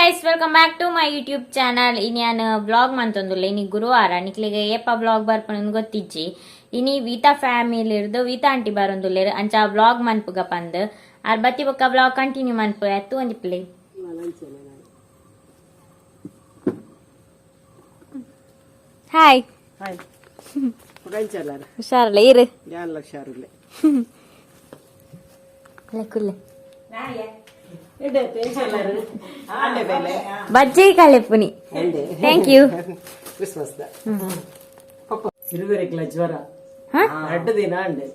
Guys, welcome back to my YouTube channel. ಇನಿ ಯಾನ್ vlog ಮಂತೊಂದುಲ್ಲೆ. ಇನಿ ಗುರುವಾರ. ನಿಕ್ಲೆಗ್ ಏಪ ವ್ಲಾಗ್ ಬರ್ಪುನ ಗೊತ್ತಿಜ್ಜಿ. ಇನಿ ವೀತಾ ಫ್ಯಾಮಿಲಿ ಇರ್ದು ವೀತಾ ಆಂಟಿ ಬರೊಂದುಲ್ಲೆರ್. ಅಂಚ ವ್ಲಾಗ್ ಮನ್ಪುಗ ಪಂದ್. ಆರ್ ಬತ್ತಿ ಬೊಕ್ಕ ವ್ಲಾಗ್ ಕಂಟಿನ್ಯೂ ಮನ್ಪು ಅತ್ತು ಒಂಜಿ ಪ್ಲೇ. Hi. Hi, ಕಂಚಲ್ಲಾರ? ಹುಷಾರಲ್ಲ ಇರು. ಯಾನ್ ಲಕ್ಷ ಆರುಲೆ. ಕುಲ್ಲೆ. ಬಜ್ಜಿ ಕಳೆಪುನಿ. Thank you. Christmas ಇರುವೆರೆಗ್ಲ ಜ್ವರ. ರಡ್ಡು ದಿನ ಅಂಡೆ.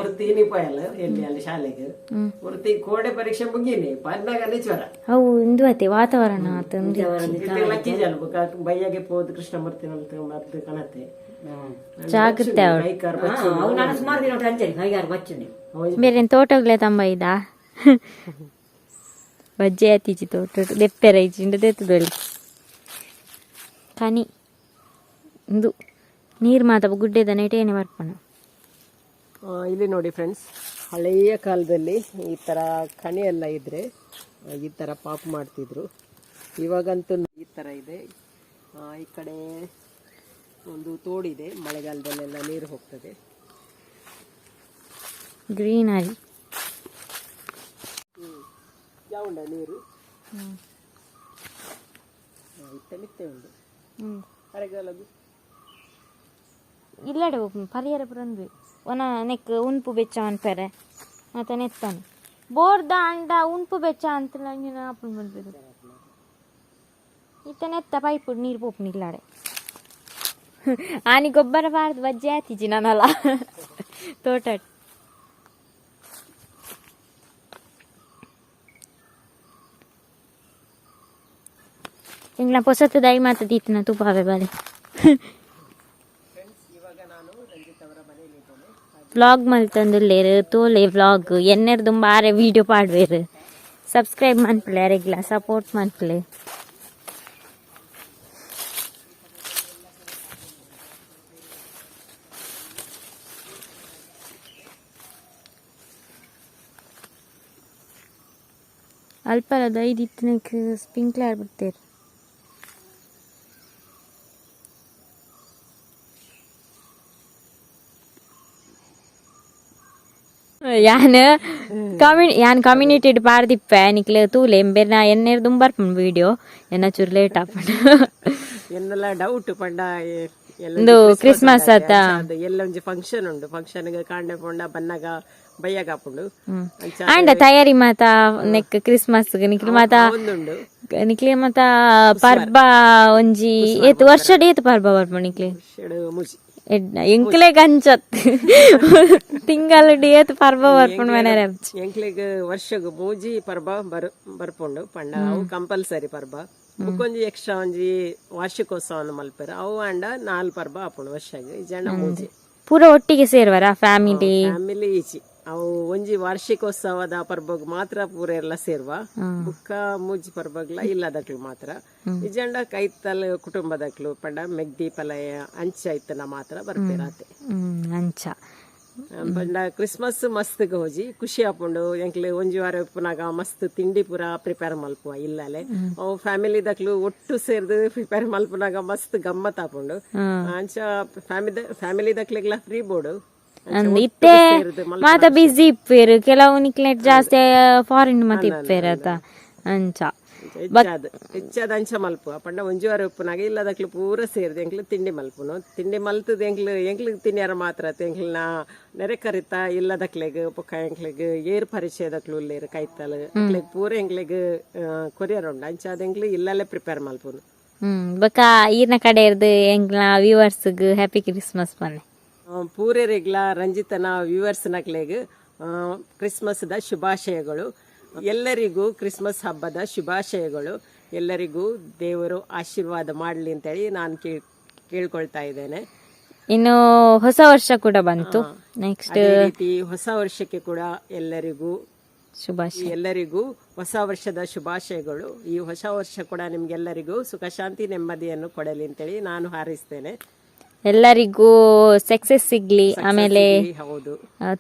ಒರ್ತಿ ಪೋಯಲ್ ಎಲ್ಲಿ ಅಲ್ಲಿ ಶಾಲೆಗೆ. ಒರ್ತಿ ಕೋಡೆ ಪರೀಕ್ಷೆ ಮುಗೀನಿ ಪನ್ನಾಗನೆ ಜ್ವರ. ಅವು ಇಂದು ಅತ್ತೆ ವಾತಾವರಣ ಆತ. ಲಕ್ಕಿ ಜಲ್ ಬುಕ್ಕ ಬಯ್ಯಗೆ ಪೋದು ಕೃಷ್ಣಮೂರ್ತಿ ಮದ್ದು ಕಣತೆ. ಜಾಗ್ರತೆ ಅವ್ರು. ಕೈ ಕಾರ್ ಬಚ್ಚು. ಅವು ನಾನು ಸುಮಾರು ದಿನ ಒಟ್ಟು ಅಂಚನೆ ಕೈಗಾರು ಬಚ್ಚುಂಡೆ. ಬೇರೆ ತೋಟಗ್ಲೆ ತಂಬ ಇದ ಬಜ್ಜೆ ಅತಿಚಿ ತೋಟ ದೆಪ್ಪೆರ ಇಜ್ಜಿಂಡ ದೆತ್ತದೊಳಿ ಕನಿ ಇಂದು ನೀರು ಮಾತ ಗುಡ್ಡೆದ ನೆಟೇನೆ ಬರ್ಪಣ. ಇಲ್ಲಿ ನೋಡಿ ಫ್ರೆಂಡ್ಸ್, ಹಳೆಯ ಕಾಲದಲ್ಲಿ ಈ ಥರ ಕಣಿ ಎಲ್ಲ ಇದ್ರೆ ಈ ಥರ ಪಾಪ್ ಮಾಡ್ತಿದ್ರು. ಇವಾಗಂತೂ ಈ ಥರ ಇದೆ. ಈ ಕಡೆ ಒಂದು ತೋಡಿದೆ, ಮಳೆಗಾಲದಲ್ಲೆಲ್ಲ ನೀರು ಹೋಗ್ತದೆ. ಗ್ರೀನರಿ. ಯಾವುಂಡ ನೀರು? ಇತ್ತೆ ಮಿತ್ತೆ ಉಂಡು ಮಳೆಗಾಲದ್ದು. ಇಲ್ಲಡೆ ಪರಿಹಾರ ಪುರಂದ್ವಿ ಒನ ನೆಕ್ ಉನ್ಪು ಬೆಚ್ಚ ಅನ್ಪೆರೆ ಮತ್ತೆ ನೆತ್ತಾನೆ ಬೋರ್ದ ಅಂಡ ಉನ್ಪು ಬೆಚ್ಚ ಅಂತಲ ಆಪುಂಡು ಬಂದ್ಬಿಡು. ಇತ್ತ ನೆತ್ತ ಪೈಪು ನೀರು ಪೋಪುಂಡು ಇಲ್ಲಾಡೆ. ಆನಿ ಗೊಬ್ಬರ ಬಾರ್ದು ಬಜ್ಜೆ ಆತಿಜಿ ನಾನಲ್ಲ ತೋಟ. ಎಂಗ್ಲ ಪೊಸತ್ತು ದೈ ಮಾತ ದೀತನ ತುಪಾವೆ ಬಾಲೆ. ವ್ಲಾಗ್ ಮಲ್ತಂದುಲ್ಲೇರು ತೋಲೆ ವ್ಲಾಗ್ ಎನ್ನೆರ್ ದುಂಬ ಆರೆ ವೀಡಿಯೋ ಪಾಡ್ವೇರು. ಸಬ್ಸ್ಕ್ರೈಬ್ ಮನ್ಪುಲೆ, ಅರೆಗ್ಲ ಸಪೋರ್ಟ್ ಮನ್ಪುಲೆ. ಅಲ್ಪಲದ ಐದಿತ್ತನಕ್ ಸ್ಪಿಂಕ್ಲರ್ ಬಿಡ್ತೇರು. ಯಾನ್ ಯಾನ್ ಕಮ್ಯುನಿಟಿ ಪಾಡ್ದಿಪ್ಪೆ. ನಿಕ್ಲೆ ತೂಲೆ ಎಂಬೆರ್ನ ಎನ್ನೇರ್ ದುಂಬರ್ಪುಂಡು ವೀಡಿಯೋ. ಎನ್ನ ಚೂರು ಲೇಟ್ ಆಪುಂಡು. ಎನ್ನೆಲ್ಲ ಡೌಟ್ ಪಂಡ ಎಲ್ಲ ಇಂದು ಕ್ರಿಸ್ಮಸ್ ಆತ. ಎಲ್ಲ ಒಂಜಿ ಫಂಕ್ಷನ್ ಉಂಡು. ಫಂಕ್ಷನ್ ಕಾಂಡೆ ಪೋಂಡ ಬನ್ನಗ ಬಯ್ಯಗ ಆಪುಂಡು ಅಂಚ. ಆಂಡ ತಯಾರಿ ಮಾತ ನೆಕ್ ಕ್ರಿಸ್ಮಸ್ ನಿಕ್ಲೆ ಮಾತ ಒಂದುಂಡು. ನಿಕ್ಲೆ ಮಾತ ಪರ್ಬ ಒಂಜಿ ಏತ್ ವರ್ಷಡ್ ಏತ್ ಪರ್ಬ ಬರ್ಪುಂಡು ನಿಕ್ಲೆ? ಶೆಡು ಮುಜಿ. ಎಂಕ್ಲೆ ಗಂಚತ್ ತಿಂಗಳು ಏತ್ ಪರ್ಬ ಬರ್ಪುಂಡು ಮನೆ. ಎಂಕ್ಲೆಗ್ ವರ್ಷಗ್ ಮೂಜಿ ಪರ್ಬ ಬರ್ಪುಂಡು. ಪಂಡ ಅವು ಕಂಪಲ್ಸರಿ ಪರ್ಬ. ಬುಕ್ಕೊಂಜಿ ಎಕ್ಸ್ಟ್ರಾ ಒಂಜಿ ವಾರ್ಷಿಕೋತ್ಸವನ ಮಲ್ಪೆರ್. ಅವು ಅಂಡ ನಾಲ್ ಪರ್ಬ ಆಪುಂಡು ವರ್ಷಗ್, ಇಜ್ಜಂಡ ಮೂಜಿ. ಪೂರ ಒಟ್ಟಿಗೆ ಸೇರುವರ ಫ್ಯಾಮಿಲಿ? ಫ್ಯಾಮಿಲಿ ಈಚಿ. ಅವು ಒಂಜಿ ವಾರ್ಷಿಕೋತ್ಸವದ ಪರ್ಬಗ್ ಮಾತ್ರ ಪೂರ ಎಲ್ಲ ಸೇರುವ. ಬುಕ್ಕ ಮೂಜಿ ಪರ್ಬಗ್ಲ ಇಲ್ಲದಕ್ಲು ಮಾತ್ರ. ಇಜ್ಜಂಡ ಕೈತಲ್ ಕುಟುಂಬದಕ್ಲು ಪಂಡ ಮೆಗ್ದಿ ಪಲಯ ಅಂಚ ಇತ್ತನ ಮಾತ್ರ ಬರ್ಪೇರಾತೆ. ಅಂಚ. ಪಂಡ ಕ್ರಿಸ್ಮಸ್ ಮಸ್ತ್ ಹೋಜಿ ಖುಷಿ ಆಪುಂಡು ಎಂಕ್ಲೆ. ಒಂಜಿ ವಾರ ಉಪ್ಪುನಾಗ ಮಸ್ತ್ ತಿಂಡಿ ಪೂರ ಪ್ರಿಪೇರ್ ಮಲ್ಪುವ ಇಲ್ಲಲೆ. ಅವು ಫ್ಯಾಮಿಲಿ ದಕ್ಲು ಒಟ್ಟು ಸೇರ್ದು ಪ್ರಿಪೇರ್ ಮಲ್ಪುನಾಗ ಮಸ್ತ್ ಗಮ್ಮತ್ ಆಪುಂಡು. ಅಂಚ ಫ್ಯಾಮಿಲಿ ಫ್ಯಾಮಿಲಿ ದಕ್ಲೆಗ್ಲ ಫ್ರೀ ಬೋರ್ಡು. ಅಂದ್ ಇತ್ತೆ ಮಾತ ಬಿಸಿ ಇಪ್ಪೇರು. ಕೆಲವು ನಿಕ್ಲೆಟ್ ಜಾಸ್ತಿ ಫಾರಿನ್ ಮಾತ ಇಪ್ಪೇರು ಅತ ಅಂಚ. ಹೆಚ್ಚಾದ್ ಹೆಚ್ಚಾದ ಅಂಚ ಮಲ್ಪುವ. ಪಂಡ ಒಂಜಿ ವಾರ ಉಪ್ಪುನಾಗ ಇಲ್ಲದಕ್ಲು ಪೂರ ಸೇರ್ದು ಎಂಕ್ಲು ತಿಂಡಿ ಮಲ್ಪುನು. ತಿಂಡಿ ಮಲ್ತದ ಎಂಕ್ಲು ಎಂಕ್ಲು ತಿನ್ಯಾರ ಮಾತ್ರ ಎಂಕ್ಲನ ನೆರೆ ಕರಿತ ಇಲ್ಲದಕ್ಲೆಗ್ ಬೊಕ್ಕ ಎಂಕ್ಲೆಗ್ ಏರ್ ಪರಿಚಯದಕ್ಲು ಉಲ್ಲೇರು ಕೈತಲ್ ಅಕ್ಲೆಗ್ ಪೂರ ಎಂಕ್ಲೆಗ್ ಕೊರಿಯರ್ ಉಂಡು. ಅಂಚಾದ ಎಂಕ್ಲು ಇಲ್ಲಲ್ಲೇ ಪ್ರಿಪೇರ್ ಮಲ್ಪುನು. ಬೊಕ ಈರ್ನ ಕಡೆ ಇರ್ದು ಎಂಕ್ಲ viewers happy Christmas ಪನ್ನೆ. ಪೂರೆರೆಗ್ಲ ರಂಜಿತನ ವ್ಯೂವರ್ಸ್ ನಕ್ಲೆಗ್ ಕ್ರಿಸ್ಮಸ್ದ ಶುಭಾಶಯಗಳು. ಎಲ್ಲರಿಗೂ ಕ್ರಿಸ್ಮಸ್ ಹಬ್ಬದ ಶುಭಾಶಯಗಳು. ಎಲ್ಲರಿಗೂ ದೇವರು ಆಶೀರ್ವಾದ ಮಾಡಲಿ ಅಂತೇಳಿ ನಾನು ಕೇಳ್ಕೊಳ್ತಾ ಇದ್ದೇನೆ. ಇನ್ನು ಹೊಸ ವರ್ಷ ಕೂಡ ಬಂತು ನೆಕ್ಸ್ಟ್. ಅದೇ ರೀತಿ ಹೊಸ ವರ್ಷಕ್ಕೆ ಕೂಡ ಎಲ್ಲರಿಗೂ ಶುಭಾಶಯ. ಎಲ್ಲರಿಗೂ ಹೊಸ ವರ್ಷದ ಶುಭಾಶಯಗಳು. ಈ ಹೊಸ ವರ್ಷ ಕೂಡ ನಿಮ್ಗೆಲ್ಲರಿಗೂ ಸುಖ ಶಾಂತಿ ನೆಮ್ಮದಿಯನ್ನು ಕೊಡಲಿ ಅಂತೇಳಿ ನಾನು ಹಾರೈಸ್ತೇನೆ. ಎಲ್ಲರಿಗೂ ಸಕ್ಸಸ್ ಸಿಗ್ಲಿ ಆಮೇಲೆ. ಹೌದು.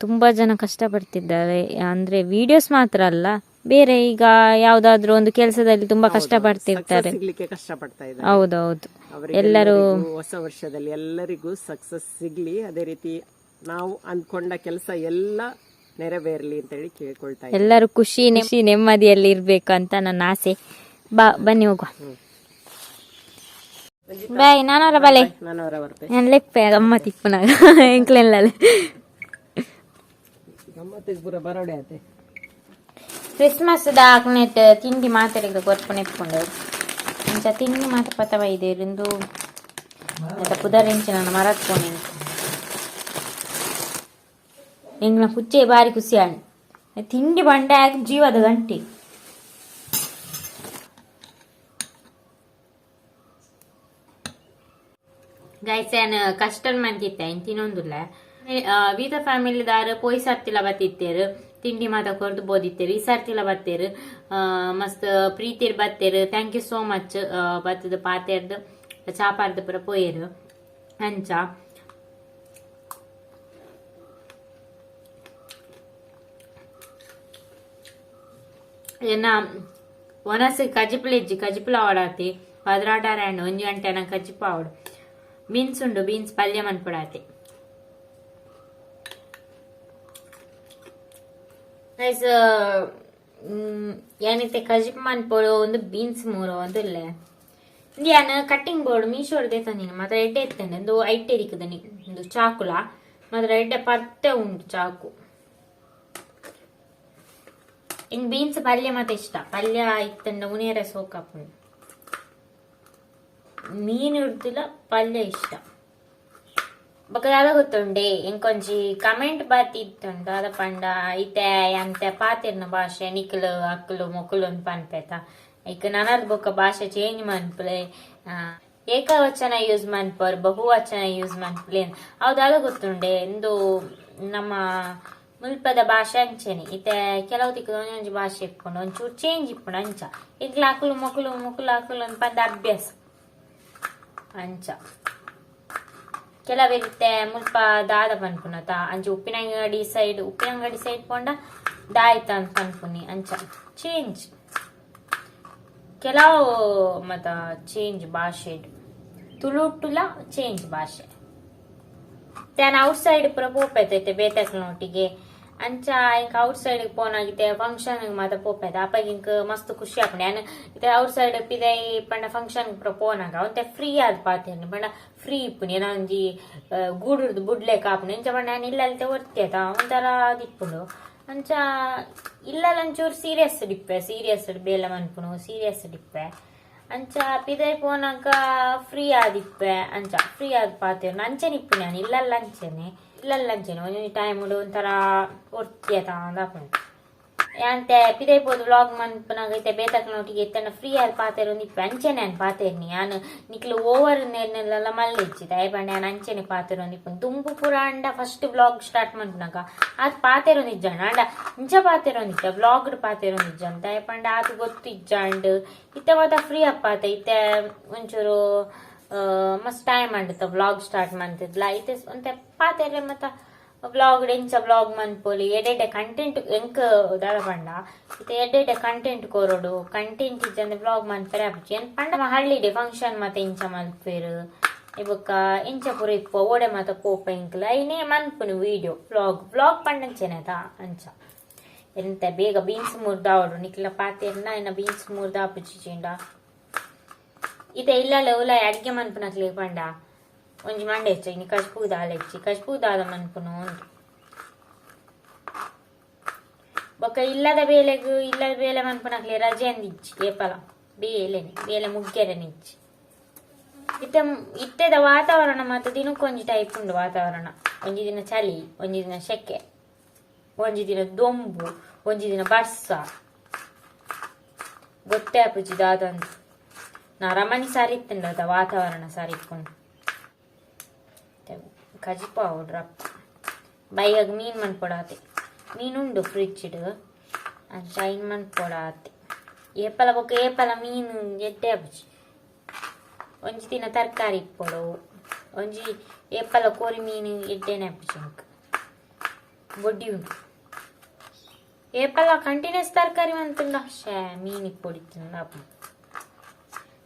ತುಂಬಾ ಜನ ಕಷ್ಟಪಡ್ತಿದ್ದಾರೆ. ಅಂದ್ರೆ ವಿಡಿಯೋಸ್ ಮಾತ್ರ ಅಲ್ಲ. ಬೇರೆ ಈಗ ಯಾವ್ದಾದ್ರು ಒಂದು ಕೆಲಸದಲ್ಲಿ ತುಂಬಾ ಕಷ್ಟ ಪಡ್ತಿರ್ತಾರೆ. ಸಿಗ್ಲಿಕ್ಕೆ ಕಷ್ಟ ಪಡ್ತಾ ಇದ್ದಾರೆ. ಹೌದೌದು. ಅವರಿಗೆ ಹೊಸ ವರ್ಷದಲ್ಲಿ ಎಲ್ಲರಿಗೂ ಸಕ್ಸಸ್ ಸಿಗ್ಲಿ, ಅದೇ ರೀತಿ ನಾವು ಅಂದ್ಕೊಂಡ ಕೆಲಸ ಎಲ್ಲ ನೆರವೇರ್ಲಿ ಅಂತ ಹೇಳಿ ಕೇಳ್ಕೊಳ್ತಾ ಇದ್ದೀನಿ. ಎಲ್ಲರೂ ಖುಷಿ ಖುಷಿ ನೆಮ್ಮದಿಯಲ್ಲಿ ಇರ್ಬೇಕು ಅಂತ ನನ್ನ ಆಸೆ. ಬಾ, ಬನ್ನಿ ಹೋಗುವ. ಬಾಯ್, ನಾನವರ ಬಲೆ. ನಾನು ಅವರ ಬರ್ತೆ. ನಾನು ಲೆಪ್ಪೆ ಅಮ್ಮ ತಿಪ್ಪುನಾಗ ಎಂಕ್ಲೆಲ್ಲ. ಗಮ್ಮತ್ತಿಗೆ ಪೂರ ಬರೋಡೆ ಆತೆ. ಕ್ರಿಸ್ಮಸ್ ದಾಕ್ನೆಟ್ ತಿಂಡಿ ಮಾತೆರೆಗ್ ಕೊರ್ಪುನ ಇಪ್ಪುಂಡು. ಇಂಚ ತಿಂಡಿ ಮಾತ ಪತ ಬೈದೇರಿಂದು ಆತ ಪುದರ್ ಇಂಚ ನಾನು ಮರತ್ ಪೋಣೆ. ಎಂಗ್ಲ ಪುಚ್ಚೆ ಬಾರಿ ಖುಷಿ ಆಂಡ್. ತಿಂಡಿ ಬಂಡೆ ಆಗ ಜೀವದ ಗಂಟೆ. ಗೈಸ್, ಯಾನ್ ಕಸ್ಟರ್ಡ್ ಮಂತಿತ್ತೆ, ಇನ್ ತಿನ್ನೊಂದುಲ್ಲ. ವೀತ ಫ್ಯಾಮಿಲಿ ದಾರ್ ಪೋಯಿ ಸರ್ತಿಲ ಬತ್ತಿತ್ತೇರು, ತಿಂಡಿ ಮಾತ ಕೊರ್ದು ಬೋದಿತ್ತೇರು. ಈ ಸರ್ತಿಲ ಬತ್ತೇರು, ಮಸ್ತ್ ಪ್ರೀತಿರ್ ಬತ್ತೇರು. Thank you so much. ಬತ್ತದ ಪಾತೆರ್ದು ಚಾಪಾರ್ದು ಪೂರ ಪೋಯೇರು. ಅಂಚ ಎನ್ನ ಒನಸ್ ಕಜಿಪುಲ ಇಜ್ಜಿ, ಕಜಿಪುಲ ಆವಡಾತಿ. ಪದ್ರಾಟಾರ ಆಂಡ್ ಒಂಜಿ ಗಂಟೆ ನಂಗೆ ಕಜಿಪು ಆವಡು. ಬೀನ್ಸ್ ಉಂಡು, ಬೀನ್ಸ್ ಪಲ್ಯ ಮನ್ಪುಡಾತಿ. ಗೈಸ್, ಏನಿತ್ತೆ ಕಜಿಪು ಮನ್ಪೊಡು ಒಂದು ಬೀನ್ಸ್ ಮೂರು ಒಂದು ಇಲ್ಲ. ಇಂದು ಯಾನ್ ಕಟ್ಟಿಂಗ್ ಬೋರ್ಡ್ ಮೀಶೋಡ್ ತಂದಿನಿ, ಮಾತ್ರ ಎಡ್ಡೆ ಇತ್ತಂಡೆ. ಒಂದು ಐಟೆ ದಿಕ್ಕದನಿ ಒಂದು ಚಾಕುಲ ಮಾತ್ರ ಎಡ್ಡೆ ಪರ್ತೆ ಉಂಟು ಚಾಕು. ಇನ್ ಬೀನ್ಸ್ ಪಲ್ಯ ಮಾತ್ರ ಇಷ್ಟ. ಪಲ್ಯ ಇತ್ತಂಡ ಉನೇರ ಸೋಕಾಪುಂಡು. ಮೀನು ಇಡ್ದಿಲ್ಲ, ಪಲ್ಯ ಇಷ್ಟ. ಬೊಕ ದಾದ ಗೊತ್ತುಂಡೆ, ಇಂಕೊಂಜಿ ಕಮೆಂಟ್ ಬಾತಿತ್ತುಂಡು. ದಾದ ಪಂಡ, ಇತ್ತೆ ಅಂತೆ ಪಾತೆರ್ನ ಭಾಷೆ ನಿಕ್ಲು ಅಕ್ಲು ಮೊಕುಲು ಅಂತ ಪನ್ಪೇತ. ಇಕ್ ನನರ್ದ್ ಬೊಕ ಭಾಷೆ ಚೇಂಜ್ ಮನ್ಪುಲೆ, ಏಕವಚನ ಯೂಸ್ ಮನ್ಪರ್, ಬಹುವಚನ ಯೂಸ್ ಮನ್ಪುಲೆ. ಅವು ದಾದ ಗೊತ್ತುಂಡೆ, ಇಂದು ನಮ್ಮ ಮುಲ್ಪದ ಭಾಷೆ ಅಂಚೆನೆ. ಇತ್ತೆ ಕೆಲವು ತಿಕ್ಕು ಒಂಜೊಂಜಿ ಭಾಷೆ ಇಪ್ಪುಂಡು, ಒಂಚೂರು ಚೇಂಜ್ ಇಪ್ಪುಂಡು. ಅಂಚ ಇಕ್ಲ ಅಕುಲು ಮೊಕುಲು ಮೊಕುಲು ಅಕುಲು ಅಂತ ಪಂದ ಅಭ್ಯಾಸ. ಅಂಚ ಕೆಲವೆರಿತ್ತೆ ಮುಲ್ಪ ದಾದ ಪನ್ಪುನತ, ಅಂಚ ಉಪ್ಪಿನಂಗಡಿ ಸೈಡ್, ಉಪ್ಪಿನಂಗಡಿ ಸೈಡ್ ಪೋಂಡ ದಾಯ್ತ ಅಂತ ಪನ್ಪುನಿ. ಅಂಚ ಚೇಂಜ್ ಕೆಲವು ಮತ ಚೇಂಜ್ ಭಾಷೆ, ತುಳುಟುಲ ಚೇಂಜ್ ಭಾಷೆ. ತಾನ್ ಔಟ್ ಸೈಡ್ ಪೂರ ಪೋಪೈತೈತೆ ಬೇತಕ್ಲನೊಟ್ಟಿಗೆ. ಅಂಚ ಇಂಕ ಔಟ್ ಸೈಡ್ ಪೋನಾಗಿತ್ತೆ ಫಂಕ್ಷನ್ ಮಾತ ಪೋಪೈತೆ. ಅಪಗ ಇಂಕ್ ಮಸ್ತ್ ಖುಷಿ ಆಪುಂಡು. ಯಾನ್ ಇತ್ತೆ ಔಟ್ ಸೈಡ್ ಪಿದೈ ಪಂಡ ಫಂಕ್ಷನ್ ಪೂರ ಪೋನಾಗ ಒಂತೆ ಫ್ರೀ ಆದ್ ಪಾತೆರ್ನಿ ಪಂಡ ಫ್ರೀ ಇಪ್ಪುನಿ. ಏನ ಒಂಜಿ ಗೂಡುರ್ದು ಬುಡ್ಲೆಕ ಆಪುಂಡು. ಇಂಚ ಪಂಡ ಯಾನ್ ಇಲ್ಲಲ್ತೆ ಒರ್ತಿ ಆತ ಒಂಥರ ದಿಪ್ಪುಂಡು. ಅಂಚ ಇಲ್ಲಲ್ ಒಂಚೂರು ಸೀರಿಯಸ್ ಡಿಪ್ಪೆ, ಸೀರಿಯಸ್ ಬೇಲೆ ಮನ್ಪುನು, ಸೀರಿಯಸ್ ಡಿಪ್ಪೆ. ಅಂಚ ಪಿದೈ ಪೋನಾಗ ಫ್ರೀ ಆದಿಪ್ಪೆ. ಅಂಚ ಫ್ರೀ ಆದ್ ಪಾತೆರ್ನ ಅಂಚನೆ ಇಪ್ಪುನಿ ಯಾನ್ ಇಲ್ಲಲ್ಲ ಅಂಚನೆ, ಇಲ್ಲಲ್ಲ ಅಂಚನೆ. ಒಂಜೊಂಜಿ ಟೈಮ್ ಒಂಥರ ಒರ್ತಿ ಆತ ಅಂದ್. ಯಾಂತೆ ಪಿದೈ ಪೋದು ವ್ಲಾಗ್ ಮನ್ಪುನಾಗ ಇತ್ತೆ ಬೇತಕ್ಲನೊಟ್ಟಿಗೆ ಇತ್ತಂಡ ಫ್ರೀ ಆದ್ ಪಾತೆರೊಂದು ಇಪ್ಪೆ. ಅಂಚನೆ ಯಾನ್ ಪಾತೆರ್ನಿ. ಯಾನ್ ನಿಕ್ಲು ಓವರ್ ನೇರ್ನೆಲ್ಲ ಮಲ್ಲೆಜ್ಜಿ ದಾಯೆ ಪಂಡ ಯಾನ್ ಅಂಚನೆ ಪಾತೆರೊಂದು ಇಪ್ಪುನಿ. ದುಂಬು ಪೂರ ಅಂಡ ಫಸ್ಟ್ ವ್ಲಾಗ್ ಸ್ಟಾರ್ಟ್ ಮನ್ಪುನಾಗ ಆತ್ ಪಾತೆರೊಂದು ಇಜ್ಜಾಂಡ, ಅಂಡ ಇಂಚ ಪಾತೆರೊಂದಿಜ್ಜ, ವ್ಲಾಗ್ ಪಾತೆರೊಂದು ಇಜ್ಜಾಂಡ್. ದಾಯೆ ಪಂಡ ಆತ್ ಗೊತ್ತು ಇಜ್ಜಾಂಡ್. ಇತ್ತೆ ಮಾತ ಫ್ರೀ ಅಪ್ಪಾತೆ. ಇತ್ತೆ ಒಂಚೂರು ಮಸ್ತ್ ಟೈಮ್ ಅಂಡತ ವ್ಲಾಗ್ ಸ್ಟಾರ್ಟ್ ಮಂತಿದ್ಲ. ಇತ್ತೆ ಒಂತೆ ಪಾತೆರ್ರೆ ಮತ್ತ ವ್ಲಾಗ್ ಎಂಚ ವ್ಲಾಗ್ ಮನ್ಪೊಲಿ, ಎಡೆಡೆ ಕಂಟೆಂಟ್ ಎಂಕ್ ದಾದ ಪಂಡ ಇತ್ತೆ ಎಡ್ಡೆಡ್ಡೆ ಕಂಟೆಂಟ್ ಕೊರೊಡು. ಕಂಟೆಂಟ್ ಇಜ್ಜಂದೆ ವ್ಲಾಗ್ ಮನ್ಪೆರೆ ಆಪುಜಿ. ಏನ್ ಪಂಡ ಹಳ್ಳಿಡೆ ಫಂಕ್ಷನ್ ಮಾತ ಇಂಚ ಮನ್ಪೆರ್, ಬೊಕ್ಕ ಇಂಚ ಪೂರ ಇಪ್ಪ ಓಡೆ ಮಾತ ಪೋಪ ಎಂಕ್ಲ ಐನೇ ಮನ್ಪುನು ವಿಡಿಯೋ ವ್ಲಾಗ್. ವ್ಲಾಗ್ ಪಂಡಂಚೆನೆ ಅತ. ಅಂಚ ಎಂತ ಬೇಗ ಬೀನ್ಸ್ ಮುರ್ದಾವಡು ನಿಕ್ಲ ಪಾತೆರ್ನ ಇನ್ನ ಬೀನ್ಸ್ ಮುರ್ದಾಪುಜಿ ಚೀಂಡ. ಇತ್ತೆ ಇಲ್ಲಲ್ಲ ಉಲ ಅಡ್ಗೆ ಮನ್ಪುನಕ್ಲೆಗ್ ಪಂಡ ಒಂಜಿ ಮಂಡೆ ಹೆಚ್ಚ. ಇನಿ ಕಜ್ಪು ದಾಲ ಹೆಚ್ಚಿ, ಕಜ್ಪು ದಾದ ಮನ್ಪುನು ಉಂದು. ಬೊಕ್ಕ ಇಲ್ಲದ ಬೇಲೆಗ್ ಇಲ್ಲದ ಬೇಲೆ ಮನ್ಪುನಕ್ಲೆ ರಜೆ ಅಂದಿಜ್ಜಿ. ಏಪಲ ಬೇಲೆನೆ ಬೇಲೆ ಮುಗ್ಗೆರೆನೆ ಇಜ್ಜಿ. ಇತ್ತೆ ಇತ್ತೆದ ವಾತಾವರಣ ಮಾತ ದಿನಕ್ಕೊಂಜಿ ಟೈಪ್ ಉಂಡು ವಾತಾವರಣ. ಒಂಜಿ ದಿನ ಚಳಿ, ಒಂಜಿ ದಿನ ಸೆಕೆ, ಒಂಜಿ ದಿನ ದೊಂಬು, ಒಂಜಿ ದಿನ ಬರ್ಸ. ಗೊತ್ತೇ ಆಪುಜಿ ದಾದಂತ. ನರಮನಿ ಸರಿ ಇತ್ತುಂಡು ಅದ ವಾತಾವರಣ ಸರಿ ಇಪ್ಪುಂಡು. ಕಜಿಪು ಆವಡ್ರಪ್ಪ. ಬೈಯಗ್ ಮೀನ್ ಮನ್ಪೊಡಾತೆ. ಮೀನ್ ಉಂಡು ಫ್ರಿಡ್ಜ್. ಅಂಚ ಐನ್ ಮನ್ಪೊಡಾತೆ. ಏಪಲ ಬೊಕ್ಕ ಏಪಲ ಮೀನ್ ಎಡ್ಡೆ ಆಪುಜಿ. ಒಂಜಿ ದಿನ ತರಕಾರಿ ಇಪ್ಪೊಡು, ಒಂಜಿ ಏಪಲ ಕೋರಿ ಮೀನು ಎಡ್ಡೆನೆ ಆಪುಜಿ ಎಂಕ್. ಬೊಡ್ಡಿ ಉಂಡು. ಏಪಲ ಕಂಟಿನ್ಯೂಸ್ ತರಕಾರಿ ಮಂತುಂಡ ಶೇ ಮೀನಿ ಪೊಡಿತುಂಡ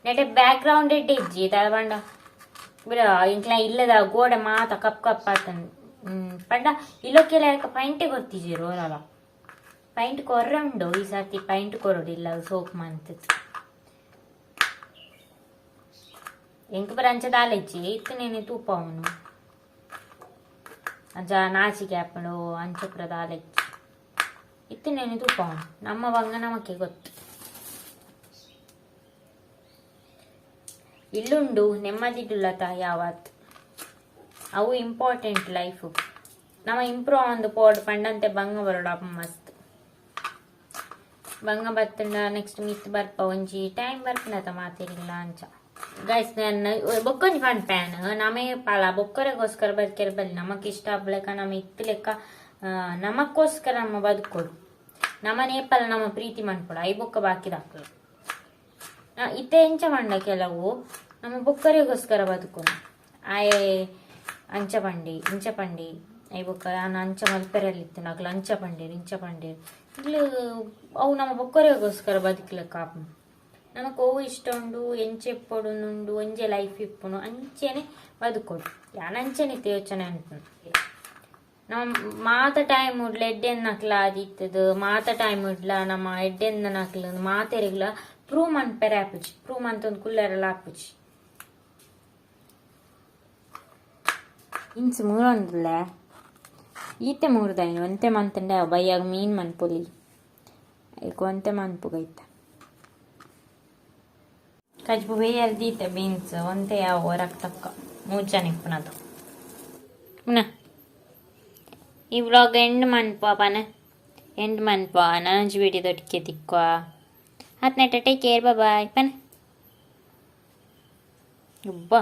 ನೆಟೆ ಬ್ಯಾಕ್ ಗ್ರೌಂಡ್ ಇಜ್ಜಿ ತಲಬಂಡ ಬಿಡ ಇಂಕ್ಲ ಇಲ್ಲದ ಗೋಡೆ ಮಾತ ಕಪ್ ಕಪ್ ಆತಂದು ಪಂಡ ಇಲ್ಲೊಕ್ಕೆಲ್ಲ ಯಾಕ ಪೈಂಟೆ ಗೊತ್ತಿಜಿರು ಅಲ್ಲ ಪೈಂಟ್ ಕೊರ್ರೆ ಉಂಡು ಈ ಸರ್ತಿ ಪೈಂಟ್ ಕೊರೊಡಿಲ್ಲ ಸೋಕ್ ಮಂತ್ ಎಂಕ್ ಪುರ ಅಂಚ ದಾಲೆಜ್ಜಿ ಇತ್ತು ನೇನೆ ತೂಪ ಅವನು ಅಂಚ ನಾಚಿಕೆ ಆಪುಂಡು ಅಂಚ ಪುರ ದಾಲೆಜ್ಜಿ ಇತ್ತು ನೇನೆ ತೂಪ ಅವನು ನಮ್ಮ ಬಂಗ ನಮಕ್ಕೆ ಗೊತ್ತು. ಇಲ್ಲುಂಡು ನೆಮ್ಮದಿಡುಲತ ಯಾವತ್ ಅವು ಇಂಪಾರ್ಟೆಂಟ್ ಲೈಫ್. ನಮ ಇಂಪ್ರೂವ್ ಆವೊಂದು ಪೋಡ್ ಪಂಡಂತೆ ಬಂಗ ಬರೋಡು ಅಪ್ಪ ಮಸ್ತ್ ಬಂಗ ಬತ್ತುಂಡ ನೆಕ್ಸ್ಟ್ ಮಿತ್ ಬರ್ಪ ಒಂಜಿ ಟೈಮ್ ಬರ್ಪುಂಡತ ಮಾತೆರಿಗ್ಲ ಅಂಚ. ಗೈಸ್, ನನ್ನ ಬೊಕ್ಕೊಂಜಿ ಪನ್ಪೆ ನಮೇ ಪಾಲ ಬೊಕ್ಕರೆಗೋಸ್ಕರ ಬದುಕೆರೆ ಬಲ್ಲಿ. ನಮಕ್ ಇಷ್ಟ ಆಪುಲೆಕ ನಮ ಇತ್ತಿಲೆಕ್ಕ ನಮಕ್ಕೋಸ್ಕರ ನಮ್ಮ ಬದುಕೊಡು. ನಮನೇಪಲ ನಮ್ಮ ಪ್ರೀತಿ ಮನ್ಪೊಡು, I ಬೊಕ್ಕ ಬಾಕಿದಕ್ಲು. ಇತ್ತೆ ಎಂಚ ಪಂಡ, ಕೆಲವು ನಮ್ಮ ಬೊಕ್ಕರೆಗೋಸ್ಕರ ಬದುಕುನು. ಆಯೆ ಅಂಚ ಪಂಡಿ, ಇಂಚ ಪಂಡಿ, I ಬೊಕ್ಕ ಯಾನ್ ಅಂಚ ಮಲ್ಪೆರೆಲ್ಲಿತ್ತಿನ ಅಕ್ಲು ಅಂಚ ಪಂಡೇರ್, ಇಂಚ ಪಂಡೇರ್. ಇಕ್ಲು ಅವು ನಮ್ಮ ಬೊಕ್ಕರೆಗೋಸ್ಕರ ಬದುಕ್ಲೆಕ್ಕ ಆಪುಂಡು. ನಮಕ್ ಒವು ಇಷ್ಟ ಉಂಡು, ಎಂಚ ಇಪ್ಪೊಡು ಉಂಡು, ಒಂಜೆ ಲೈಫ್ ಇಪ್ಪುನು, ಅಂಚೆನೆ ಬದುಕೊಡು. ಯಾನ್ ಅಂಚೆನೆ ಇತ್ತೆ ಯೋಚನೆ ಅನ್ಪುನು. ನಮ್ಮ ಮಾತ ಟೈಮ್ ಉಡ್ಲ ಎಡ್ಡೆನ್ನಕ್ಲ ಆದಿತ್ತದು, ಮಾತ ಟೈಮ್ ಉಡ್ಲ ನಮ್ಮ ಎಡ್ಡೆನ್ನಕ್ಲ ಮಾತೆರೆಗ್ಲ ಪ್ರೂವ್ ಮನ್ಪೆರೆ ಆಪುಜಿ. ಪ್ರೂವ್ ಮಂತೊಂದು ಕುಲ್ಲೆರೆಲ ಆಪುಜಿ. ಇನ್ಸ್ ಮೂರೊಂದುಲ್ಲೆ ಈತೆ ಮೂರ್ದಾಯಿನ ಒಂತೆ ಮಂತಂಡೆ ಬಯ್ಯಾಗ ಮೀನ್ ಮನ್ಪೊಲಿ. ಐಕ್ ಒಂತೆ ಮನ್ಪುಗೈತ ಕಜ್ಬು ಬೇಯರ್ ದೀತೆ. ಬೀನ್ಸ್ ಒಂತೆ ಯಾವ ಹೊರಕ್ ತಕ್ಕ ಮೂಜನ ಇಪ್ಪುನದು. ಉನ ಈ ವ್ಲಾಗ್ ಎಂಡ್ ಮನ್ಪುವ ಪನ, ಎಂಡ್ ಮನ್ಪುವ. ನನೊಂಜಿ ವಿಡಿಯೋದೊಟ್ಟಿಗೆ ತಿಕ್ಕುವ. ಆತ್ನೆಟ ಟೇಕ್ ಕೇರ್, ಬಾಯ್ ಪನ. ಉಬ್ಬ.